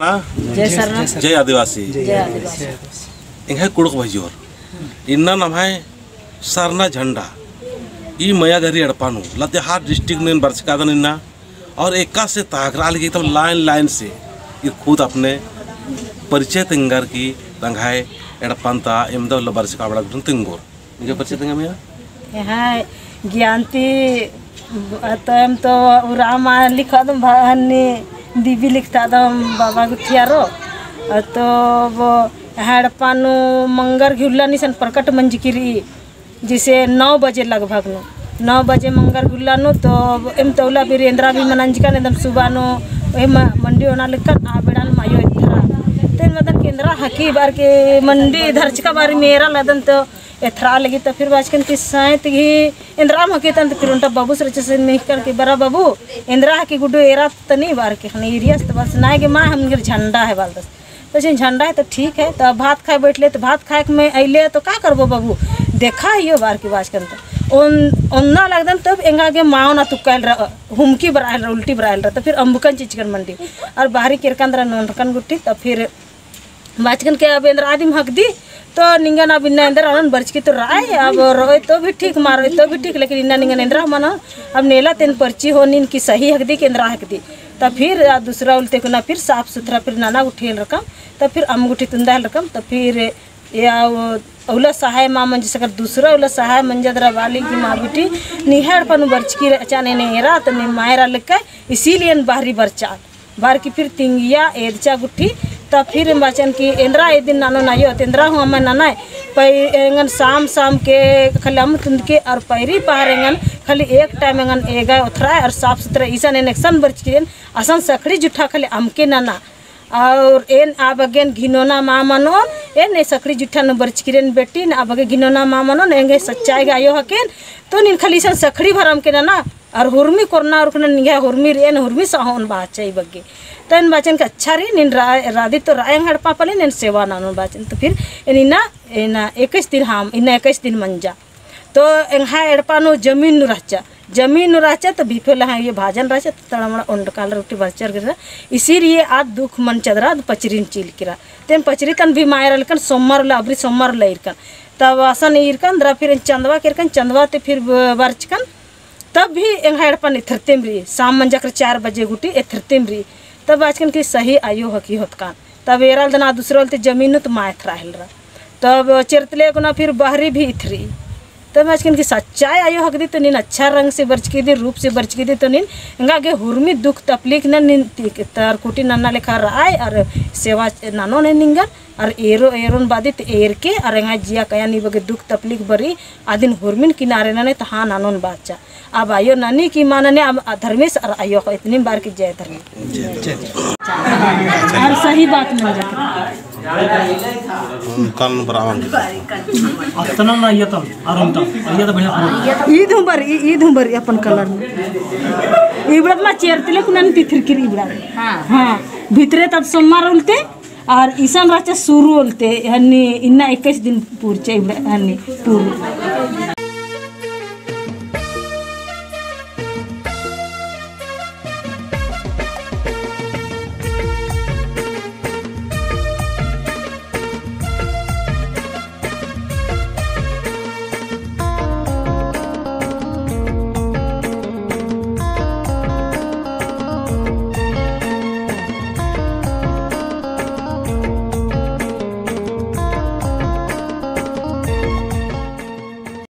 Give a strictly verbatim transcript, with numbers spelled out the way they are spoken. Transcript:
हाँ? जय सरना। जय आदिवासी। जय आदिवासी। एंग्है कुँड़ुख़ भइयोर। इन्ना नम्है सरना झंडा। ई मइय्याँ गही एड़पा नू लातेहार district नू एन बरचकादन इन्ना। और एकासे ताकरआ लगी एकदम line line से ई खुद अपने परिचय तेंगर की तंग्है एड़पन ता एवंदा उल्ला बरचका बड़ा गुट्ठिन तेंगोर। निंग्है परिचय तेंगा मइय्याँ? यहाँ ज्ञानती, तो एम तो उराँव मा लिखदम भवानी देवी लिखतादम बाबा गुट्ठियारो। तो वो एड़पा नू मंगर गही उल्ला नू इसन प्रकट मंजकी रई, जैसे नौ बजे लगभग नू, नौ बजे मंगर गही उल्ला नू तो एम तो उल्ला बेरी एन्दरा भी मना नंजकन एकदम सुबह नू, एम मंडी ओना लक्कन आ बेड़ा नू मायो एथरा। तेन मतन की एन्दरा हकी बार के मंडी धरचका बारी मेरा लगदन तो एथरा लगी तो फिर बाचकन की साइत गही एन्दरा हकी तन तो फिर ओन्टा बाबुस रहचस मेहकन की बरा बाबू एन्दरा हकी गुड्डू एरा तनी बार के खने एरियस तो बस नाय गे मा हमनी गे झंडा है बालदस। तो झंडा है तो ठीक है, तो भात खाए बैठले तो भात खाए के में अइले तो का करबो बाबू, देखा हियो बार की बाचकन तो ओन-, ओन्ना लगदन तब एंगा गे माओ ना तुक्काइल रहा, हुमकी बराइल रहा, उल्टी बराइल रहा, तो फिर अम्बकन चिचकन मंडी और बाहरी केरकन दरा नोनरकन गुट्ठी, तो फिर बाचकन के अब एन्दरा दिम हकदी, तो निंगन अब इन्ना एन्दरा अनन बरचकी तो रई, अब रई तो भी ठीक, मा रई तो भी ठीक, लेकिन इन्ना निंगन एन्दरा मनो, अब नेला तेन पर्ची हो नीन की सही हकदी कि एन्दरा हकदी। तब फिर आ दूसरा उल्ला ती कुना फिर साफ सुथरा फिर नना गुट्ठी हेलरकम, तब फिर अम्म गुट्ठी तुन्दा हेलरकम, तब फिर या उल्ला सहाय मा मंजस अगर दूसरा उल्ला सहाय मंजा दरा बाली की मा बिटी निंग्है एड़पा नू बरचकी रहचा ने एरा, तो नीम मा एरा लक्कय, इसीलिए एन बाहरी बरचा। बार की फिर तिंगिया एदचा गुट्ठी, तब फिर एम बाचन की एन्दरा ए दिन ननोन आयो, तो एन्दरा हूँ अम्म ननय, पै-, एंगन साम साम के खाली अम्म तुन्दके और पैरी पहर एंगन खाली एक time एंगन एगा ओथरा और साफ सुथरा इसन एन एकसन बरचकी रएन, असन सखड़ी जुट्ठा खाली अमके नना। और एन आ बग्गेन घिनोना मा मनोन, एन ए सखड़ी जुट्ठा नू बरचकी रएन बेटी, न आ बग्गे घिनोना मा मनोन, एंगे सच्चाई गा आयो हकेन, तो नीन खाली इसन सखड़ी भर अमके नना, और हुरमी कोरना उरखना निंग्है हुरमी रई, एन हुरमी सहोन बाचा ई बग्गे। तो एन बाचन के अच्छा रई, नीन रा-, रादी तो रआ एंग्है एड़पा पले, नीन सेवा ननोन बाचन। तो फिर एन इन्ना, इन्ना इक्कीस दिन हम, इन्ना इक्कीस दिन मंजा। तो एंग्है एड़पा नू जमीन नू रहचा, जमीन नू रहचा तो बिफे लहा ये भाजन रहचा तो तड़ा मड़ा ओंडकाल रोटी बरचर गिरा। इसीलिए आद दुख मंचा दरा आद पचरिन चील किरा। तेन पचरी तन भी मा एरा लक्कन सोमवार उल्ला, अबरी सोमवार उल्ला ईरकन। तब असन ईरकन दरा फिर चंदवा केरकन, चंदवा ती फिर ब-, बरचकन। तब भी एंग्है एड़पन एथरतेम रई, साम मंजा कर चार बजे गुट्ठी एथरतेम रई। तब बाचकन की सही आयो हकी होतकान। तब एरा लगदन आ दूसरा उल्ला ती जमीन नू तो मा एथरा हेलरा। तब चेरतले कुना फिर बहरी भी एथरी। तब बाचकन की सच्चाई आयो हकदी तो नीन अच्छा रंग से बरचकी दी, रूप से बरचकी दी तो नीन एंगा गे हुरमी दुख तकलीफ नन नीन ती-, तर कुटी नन्ना लेखा रअय और सेवा ननोन निंगन। अर एरो, एरोन बादी ते एरके, अर एंग्है जिया कया नी बग्गे दुख तकलीफ बरी, अदिन हुरमिन किनारे नने तहाँ ननोन बाचा। अब आयो ननी की मा ननी, अब धर्मेस अर आयो को इतनी बार की जय धर्मेस। जय धर्मेस। अर सही बात मंजा। काल बराबर। अतना ना इया तम, अर उन्टा, इया तो बढ़िया। ईद हूँ बरी, ईद हूँ बरी अपन colour में। इबड़ा मा चेरतले कुना ती एथरकी रई इबड़ा। हाँ। हाँ, भितरे तब सोमवार उल्ला ती, अर इसन रहचा सुरु उल्ला ती, हन्नी इन्ना इक्कीस दिन पूरचा इबड़ा, हन्नी पूर।